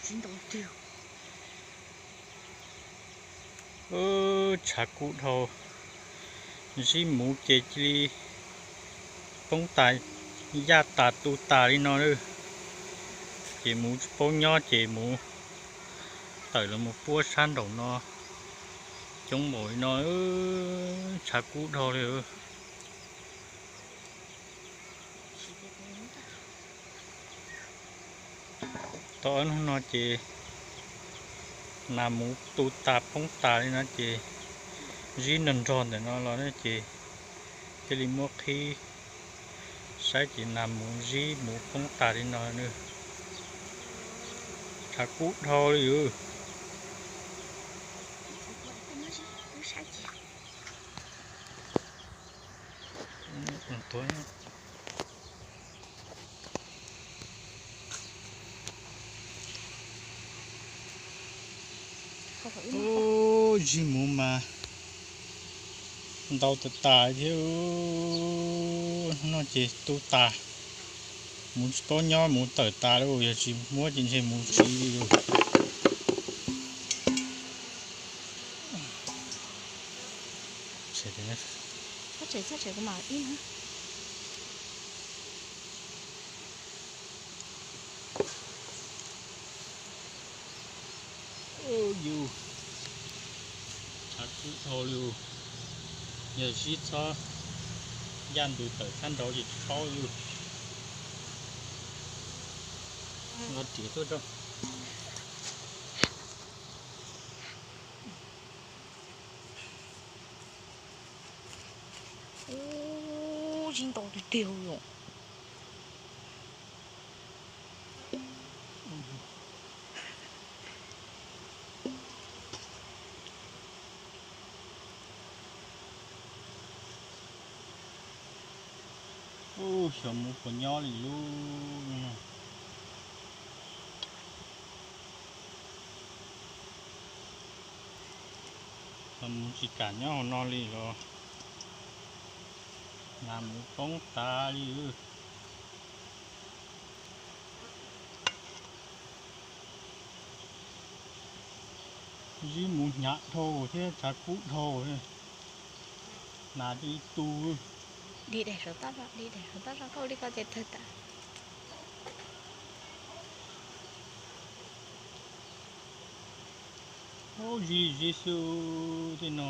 Tshav kub dhau, zib muv ces cia li poob tas, yaj tas tu tas li no. Ces muv tsis paub nyob ces muv tawm los mus puab sab nraum no, coob npaum li no, tshav kub dhau li. Tau ob hnub no ces nas muv tu tas poob tas li no ces zib nrog nrog ntawm no los ces thiaj li muab qhib saib ces nas muv zib muv poob tas li no. Tshav kub dhau li. Ub, zib muv mas ntau tas tas thiab. No ces tu tas, muv tsis paub nyob, muv tawm tas lawm, yog tsis muab ces ntshe muv tsiv li lawm. Yus, tshav kub dhau li. Yog zib txhob yaj ntws tawm sab nraud ces tsis paub li. Nqa riam tuaj rau. Ub, zib ntau tiag tiag li. Ub, xyov muv puas nyob li lub. Muv tsis kam nyob hauv no li los, nas muv poob tas li. Zib muv hnyav dhau thiab tshav kub dhau, nas cia li tu. Di daim saum toj, di daim saum toj, koj ua li ko ces tawg tas. Ub, zib zib xwb tej no.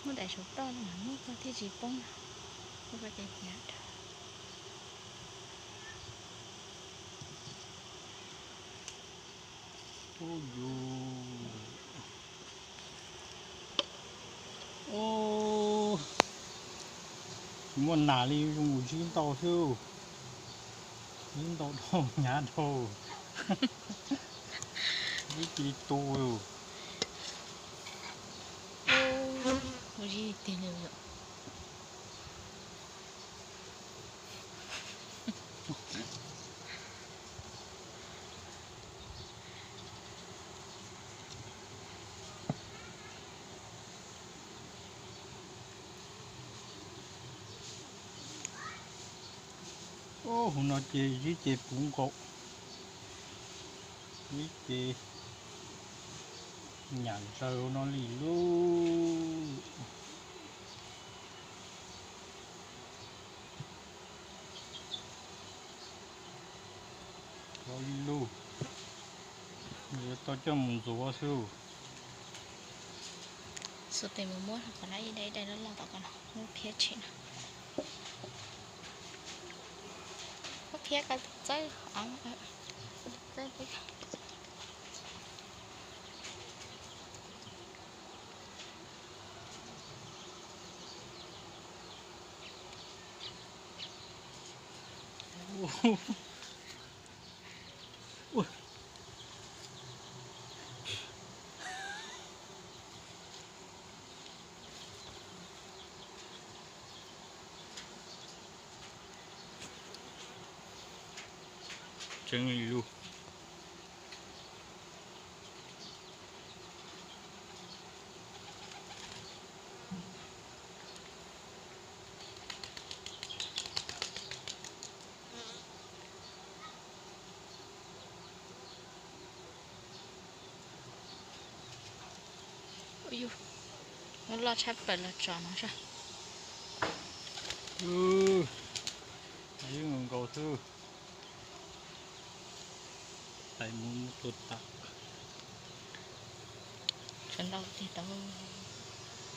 Muab daim saum toj no mas muab koj thiaj tsis poob. Ua koj cai ciav dhau. Ub, yus. Ub, tsis muaj nas li, zoo zib ntau xwb. Zib ntau dhau hnyav dhau. Zib cia li tu. Ub, zib tiag li. Ub, hauv no ces zib ces puv nkaus, zib ces nyam ntsaws no li lub. Ua li lub, yuav tau coj mus ntxuav xwb. Xuas tes mus muab qhov no ib daim ib daim loj loj tom ko no, muab phiab tshim no. Muab phiab ko txawb, txawb peb. tseeb li lug. Muab loj tshaj plaws los tso no sab. Yeej nkaus xwb. Tais mus mus tus tam. Sawv ntau tiag tau.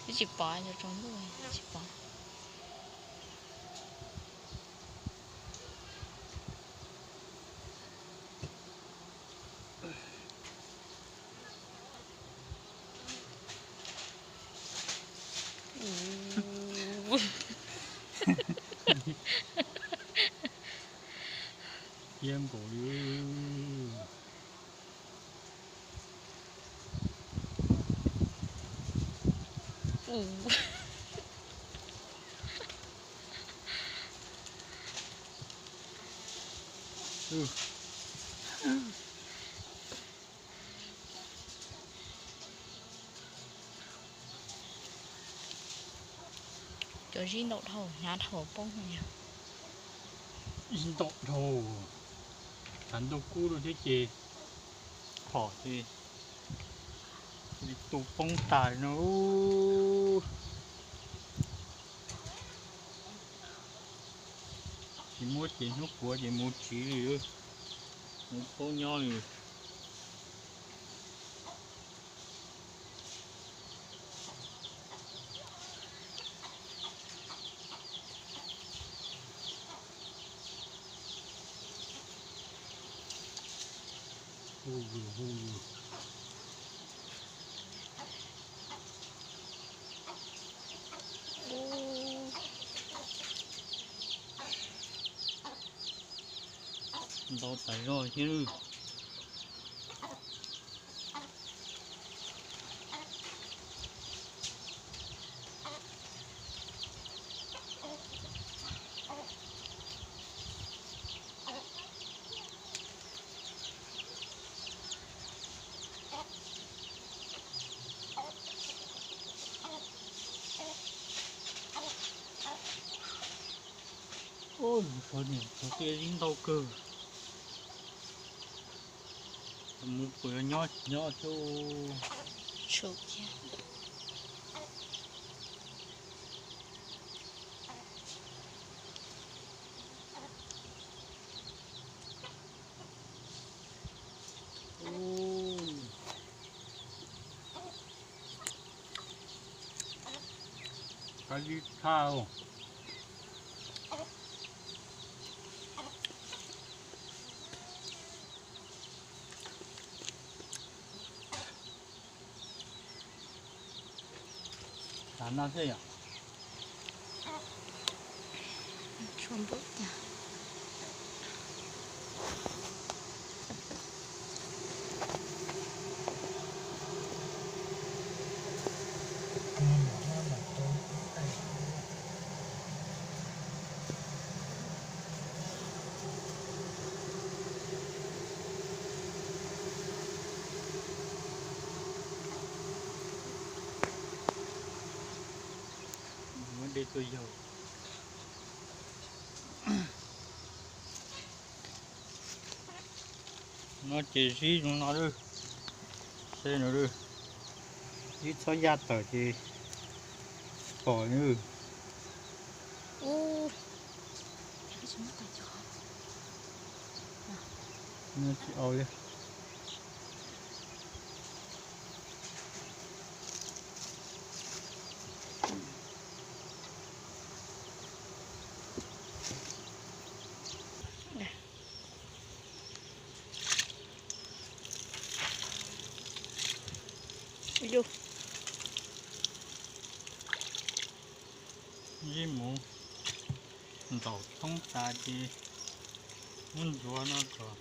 Twb tsis pom, yog tsaus ntuj tsis pom. Iab nkaus li. Cov zib ntau dhau, hnyav dhau poob yog. Zib ntau dhau, thav ntuj kub rau thiab ces phom ces li tus poob tas no. Tsis muab ces hnub puav ces mus tsiv li, mus poob nyob li. Ntau tas zog thiab. Ub, tsov niam tsov txiv zib ntau kawg. Mus puas yuav nyob tsis nyob thiab. Kab zib tshaj. Tav no thiab yom. Muab de tua yaug. No ces zib zoo no lawm. Seb no lawm. Zib txhob yaj tawm ces pom lawm. Tsis au li. Zib mus ntaus thoob tas ces muab ntxuav no kom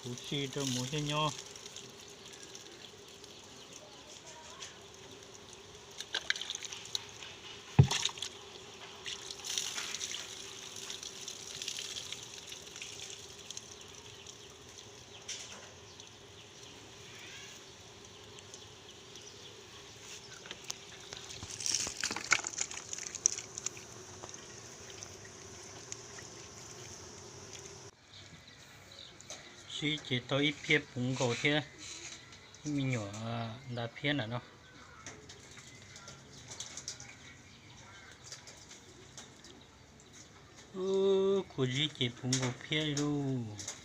huv si rau mus thiaj nyob. Zib ces tau ib phiab puv nkaus thiab ib me nyuam nta phiab ntawm no. Ub, kua zib ces puv nkaus phiab li lauj.